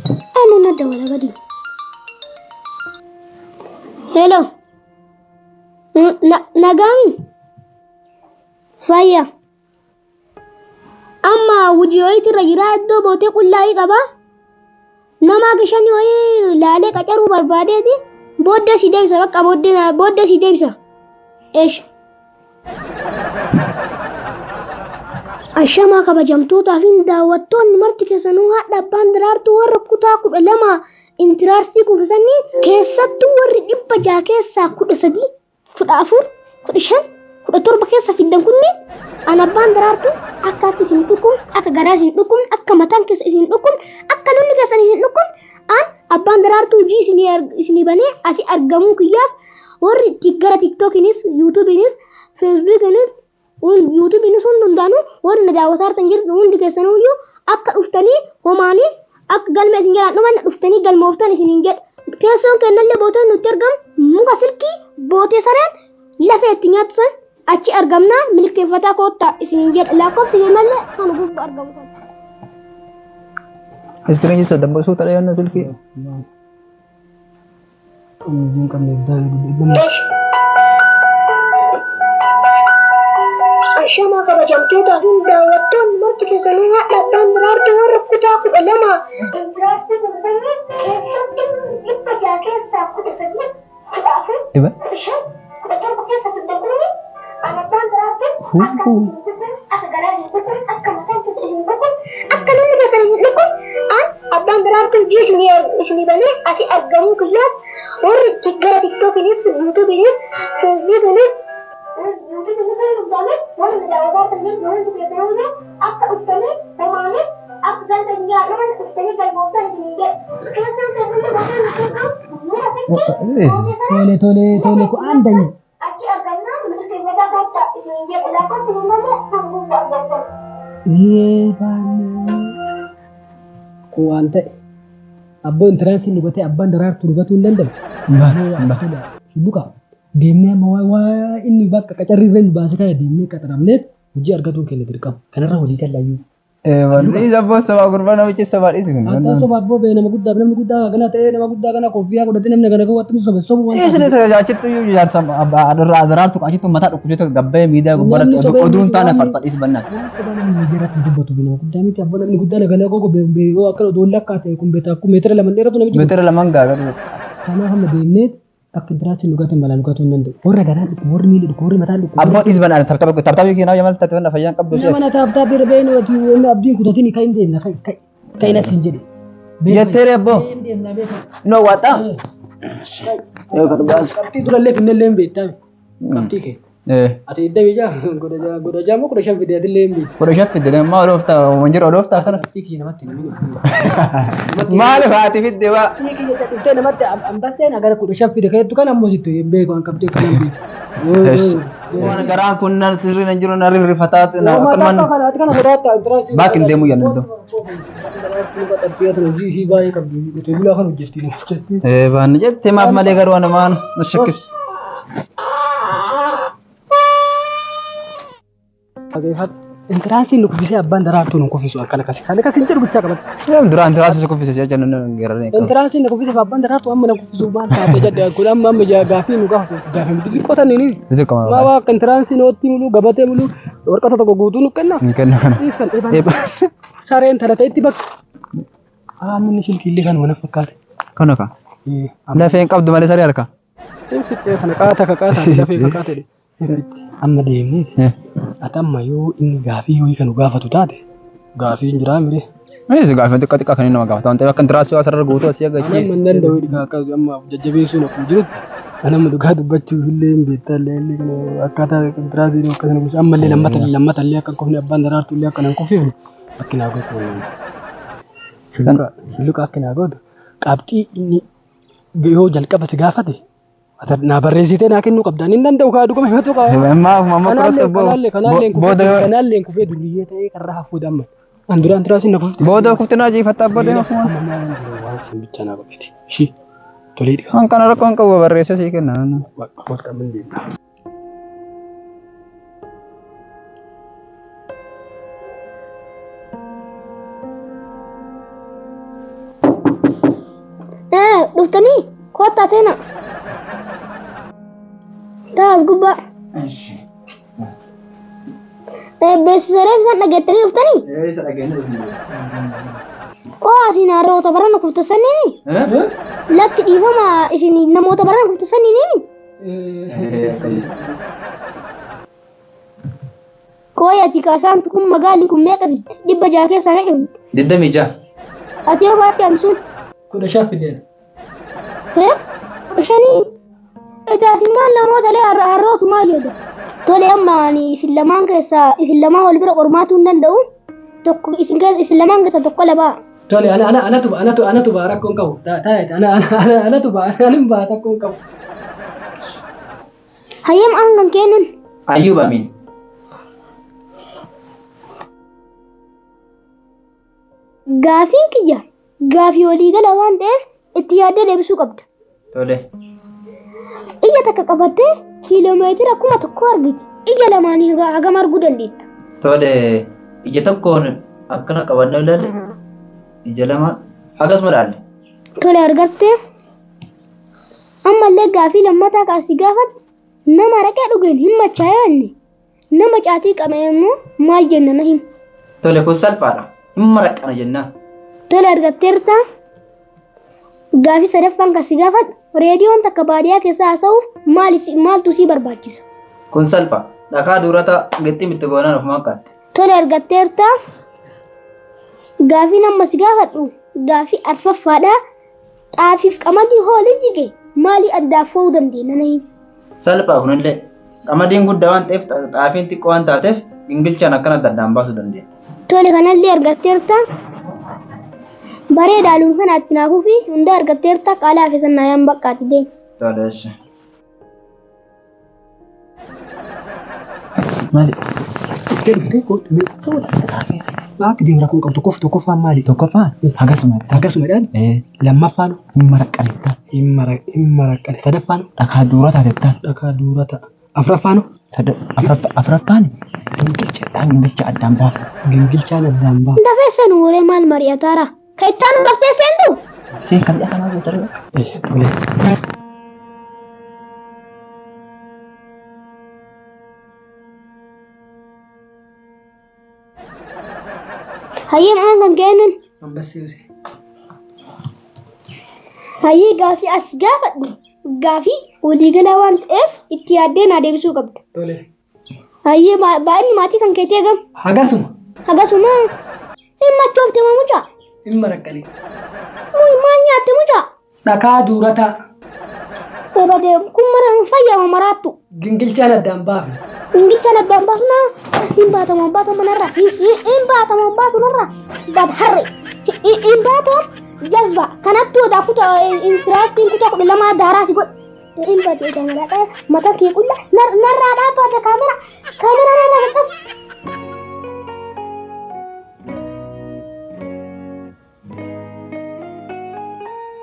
Anu na dawala gadi. Hello. Nagaami. Fayya. Amma hojii wayiitu irra jira iddoo bootee qullaa'ii qaba. Nama akka shanii wayii laalee qacaruu barbaadeeti. Booddee si deebisa bakka booddee booddee si deebisa. Eesh. Ashamaa kabajamtootaa fi daawwattoonni marti keessanuu haadha abbaan daraartuu warra kutaa 12 intiraarsii kufisanii keessattuu warri 600 keessaa 13, 14, 15, 17 keessa fiddan kunneen an abbaan daraartuu akka harki isin dhukkubne, akka garaa isin dhukkubne, akka mataan keessa isin dhukkubne, akka lolli keessan isin dhukkubne an abbaan daraartuu hojii isinii banee asii argamuu kiyyaaf warri gara tiktookiinis, yuutuubiinis, feesbuukiinis, yuutuubiinis hundi hundaanuu warri na daawwataa jirtan jirtu hundi keessanuyyuu akka dhuftanii homaanii akka galma isin jalaan dhuman dhuftanii galmooftan isiniin jedha. Teessoon kennallee bootee nutti argamu muka silkii bootee sareen lafee itti nyaattu san achi argamnaa milkeeffataa koottaa isiniin jedha. Lakkoofsi kennallee kan gubbaa argamu kana. Iskiriin isa dabbasuu ta'ee yoona silkii. Hojii hin qabne daandii. Ashamaa kabajamtootaa fi daawwattoonni marti keessanuu haadha abbaan daraartuu warra kutaa 12 intiraarsii kufisanii keessattuu 600 keessaa 13, 14, Dhiba. 15, 17 keessa fiddan kunneen an abbaan daraartuu akka Huu. isin dhukkubne, akka garaa isin dhukkubne, akka mataan keessa isin dhukkubne, akka lolli keessan isin dhukkubne an abbaan daraartuu hojii isinii banee asii argamuu kiyyaaf warri gara tiktookiinis, yuutuubiinis, feesbuukiinis, yuutuubiinis hundi hundaanuu warri na daawwataa jirtan jirtu hundi keessanuyyuu akka dhuftanii homaanii akka galma isin jalaa dhuman dhuftanii galmooftan isiniin jedha. Teessoon keessallee bootee nutti argamu muka silkii bootee sareen Tole tole tole lafee ku itti aandanyi. nyaattu achi argamnaa milkeeffataa koottaa isiniin jedha. Lakkoofsi kennallee kan gubbaa argattan. Ee baanee. Kun waan ta'e. Abboo intiraansiin dhugatee abbaan daraartuu dhugatuu hin danda'u. Ba. Shulluqa deemnee amma waa inni bakka qacarrii irra nu baase kana deemnee qaxaramneet hojii argatuun keenya dirqama. Kanarra walii gallayyuu. Wanni abboo sabaa gurbaa namichi sabaa dhiisi kun. Antaan soba abboo bee nama guddaa namni guddaa kana ta'ee nama guddaa kana koffiyaa godhatee namni kana gawwatti nu sobe sobu waan Isin achitti iyyuu jaarsa irraa daraartu achitti mataa dhukkubsee gabbee miidiyaa Namni gubbaarratti sobee oduun miti taane waan farsa dhiisi bannaa. waan soba namni miidiyaarratti dubbatu nama guddaa miti abboo namni guddaa kana gogo bee yoo akkana odoon lakkaa ta'e kun beekaa kun meetira 2 dheeratu namichi kun. Meetira lamaan gaagatu. Kanaaf amma deemnee akka intiraansiin dhugaatiin malaan dhugatuu hin danda'u. Warra garaan dhukku, warri miilli dhukku, warri mataan dhukku. Abboo dhiisi bannaa taphtapii keenyaa yamal taate banna fayyaan qabdu Nama si'ati. na taaptaapii irra beenu ati wanni abdiin kutatin kan hin deemna kan hin asiin jedhe. Jetteere abboo. Hin deemna beeka. No waaxaa. Yoo kan baasu. Qabxii durallee finnellee hin beektaa. Qabxii kee. Eh. Ati 26 godha 16 moo 15 fide atillee hin beektu. 15 fidde maa odooftaa wanjira odooftaa kana. Qabxii kiyya namatti hin himin. Maaliif haati fidde waa. Qabxii kiyya dhuftee namatti ambasseen agara 15 fide keettu kan ammoo sitti hin beeku an qabxii akkana hin beeku. Waan garaan kun na sirrii na jiru na rirrifataati na akkanumaan Baak hin deemu jenna iddoo. Eh baanni jette maaf malee garuu ana maan na shakkibsu. Intiraansiin nu kuffisee abbaan daraartuu nu kuffisu akkana kasi. Kana kasi hin jedhu bichaa qabata. Yoom duraan tiraasii si kuffise jecha nan geeraree qabu. Intiraansiin nu kuffisee abbaan daraartuu amma na kuffisu maal taate jedhe kun amma amma gaafii nu gaafatu gaafii miti xixiqqoo tani ni. Xixiqqoo Maa waa akka intiraansiin nootti mulu gabatee mulu warqata tokko guutuu nu kenna. Hin kennu kana. Dhiissan eebaan. Sareen tana ta'etti bakka. Amma silkiillee kanuma na fakkaate. Kana ka. Lafee hin qabdu malee saree harka. Fixee kana qaata ka qaata lafee ka qaata jedhe. Amma deemnee ati amma yoo inni gaafii wayii kan nu gaafatu taate gaafii hin jiraa mire. Innis gaafii xiqqaa xiqqaa kan inni nama gaafata waan ta'eef akka intiraasii waa sarara guutuu asii Ani achi. amma hin danda'u dhigaa akkas amma jajjabeessuun akkuma jirutti ani amma dhugaa dubbachuuf illee hin beektaa illee illee kana akkaataa intiraasii akkasuma gosa amma illee lammata lammata illee akka hin kufne abbaan daraartuu illee akka hin kufifne akki naa gootu. Shulluqa akki naa gootu qabxii inni yoo jalqaba si gaafate naa barreessitee naa kennuu qabda. Ani hin danda'u kaa dhuguma himatu qaba. Maaf mamma Kanaallee qoratti kanaallee kanaallee booda kufee kanaallee kufee duriyyee ta'ee karra hafuu damma. An duraan tiraasiin na kufte. booda kufte naa jiifatta abboo deema fumaan. Amma maal jiru waan simbicha naa godhate. Ishii tolee dhiqa. Waan kana rakkoo hin qabu barreessee sii kenna. Bakka min deemna. Dhuftanii kottaa teena. Taas gubbaa. Beeksisa reef isaan dhageettanii dhuftanii? Isa dhageenye dhufne. Qoo isin harroota barana kufta saniini? Lakki dhiifama isin namoota barana kufta saniini? Qooyi ati kaasaan kun magaalli kun meeqa fidde? 600 keessaa meeqa fidde? 26. Ati yoo baatti hamsuun? 15 fideen. 15? Itaasi maal namoota lee harrootu maal jedhu? Tole amma ani isin lamaan keessaa isin lamaan wal bira qormaatuu hin danda'u. Tokko isin keessa isin lamaan keessaa tokko labaa. Tole ana ana anatu anatu anatu baa rakkoon qabu. Taa'eeti ana ana anatu baa anin baa rakkoon qabu. Hayyam aan kan kennuun. Ayyuub Amiin. Gaafiin kiyya gaafii waliigala waan ta'eef itti yaaddee deebisuu qabda. Tole. Ija takka qabattee kiiloomeetira 1000 argite. Ija lamaanii hagam arguu dandeetta? Tole ija tokkoon akkana qabannee ilaalle ija lama hagasuma ilaalle. Tole argattee ammallee gaafii lammataa kaasii gaafadhu nama araqee dhugeen hin machaa'ee jenne nama caatii qabee immoo maal jenna na himi. Tole kun salphaadha. Hin maraqqana jennaan. Tole argatteerta gaafii sadaffaan kaasii gaafadhu reediyoon takka baadiyyaa keessa haasa'uuf maaltu sii barbaachisa? Kun salpha. Dhakaa duurata gixxim itti goonaan ofumaan qaatte. Tole argatteerta gaafii amma si gaafadhu gaafii arfaffaadha. Xaafiif qamadii hoolii jige maalii addaaf fo'uu dandeenya na himi. Salphaa kunillee qamadiin guddaa waan ta'eef xaafiin xiqqoo waan taateef gingilchaan akkanatti addaan baasuu dandeenya. Tole kanallee argatteerta bareedaa luun kanaatti naafuu fi hunda argatteerta qaalaa fi sannaayaan baqqaati deemi. Tole eessa. Maali? Dhuftee kootu mee Akka deemu rakkoon qabu tokkoff tokkoffaan maali? Tokkoffaan hagasuma. Hagasuma dhaan. Lammaffaan Hin maraqqanettaan. Hin maraqqane. Sadaffaan Dhakaa duura taatettaan. Dhakaa duura ta'a. Afuraffaan Afuraffaan gingilcha gingilcha addaan baafna. Gingilchaan addaan baafna. Dafee seen waree maal mari'ataara? Ka ittaan daftee seentu? See kan dhiyaa kanaa gootare. Tole. Hayyee ma'aan kan kennan. Ambassee usee. Hayyee gaafii as gaafadhu. Gaafii waliigalaa waan ta'eef itti yaaddee naa deebisuu qabda. Tole. Hayyee baay'inni maatii kan keetii hagam? Hagasuma. Hagasuma. Hin machoofte moo mucaa? Hin maraqqane. Muy maal nyaatte mucaa? Dhakaa duurataa. Ebade kun mara hin fayyama maraattu. Gingilchaan addaan baafna. Gingilchaan addaan baafna. Hin baatamu baatamu narra. Hin baatamu baatu narra. Baat harre. Hin baatamu jazba. Kanatti odaa kutaa intiraastiin kutaa 12 daaraa si godhe. Hin baate gamadaadha. Mataa kee qulla narraa dhaabbata kaamera. Kana